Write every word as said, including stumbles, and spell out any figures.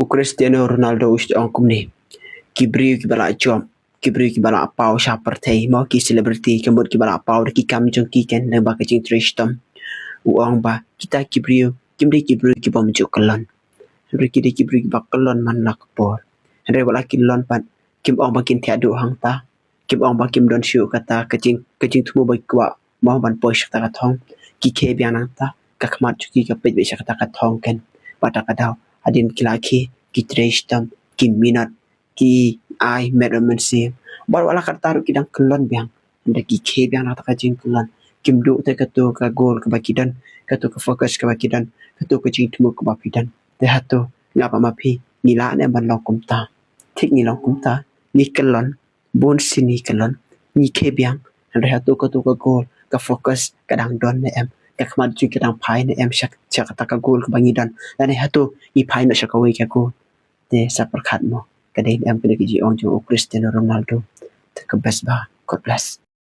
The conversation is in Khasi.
U Cristiano Ronaldo u ong kumne. Ki briew kiba la jop, ki briew kiba la paw sha pyrthei, mo, ki celebrity, ki mut kiba la paw da ki kam jong ki, ken, lyngba ka jingtrei shitom. U ong ba kita ki briew kim dei ki briew kibym ju kyllon. Hynrei ki dei ki briew kiba kyllon man la ka por. Hynrei wat la ki kyllon pat, kim ong ba kin thiah duh hangta. Kim ong ba kim don shuh kata ka jing, ka jingthmu ba ki kwah, mo, ban poi sha kata ka thong. Ki khie biang nangta, ka khmat jong ki ka peit beit sha kata ka thong, ken. Bad kata ka daw, hadien ki la khie, ki trei shitom, ki minot, ki ai met bad mynsiem. Bad wat la katta ruh ki dang kyllon biang, hynrei ki khie biang na kata ka jingkyllon. Kim duh te kato ka goal kaba ki don, kato ka focus kaba ki don, kato ka jingthmu kaba ki don. Te hato nga bad ma phi ngi lah ne em ban long kumta? Thik ngi long kumta, ngi kyllon, bun sien ngi kyllon, ngi khie biang. Hynrei hato kato ka goal, ka focus ka dang don ne em? Ka khmat jong ngi ka dang phai ne em sha, sha kata ka goal kaba ngi don? Lane hato ngi phai noh sha kawei ka goal? Te sa pyrkhat, mo, ka dei ne em kane ka jingong jong u Cristiano Ronaldo. Te ka best bha. God bless.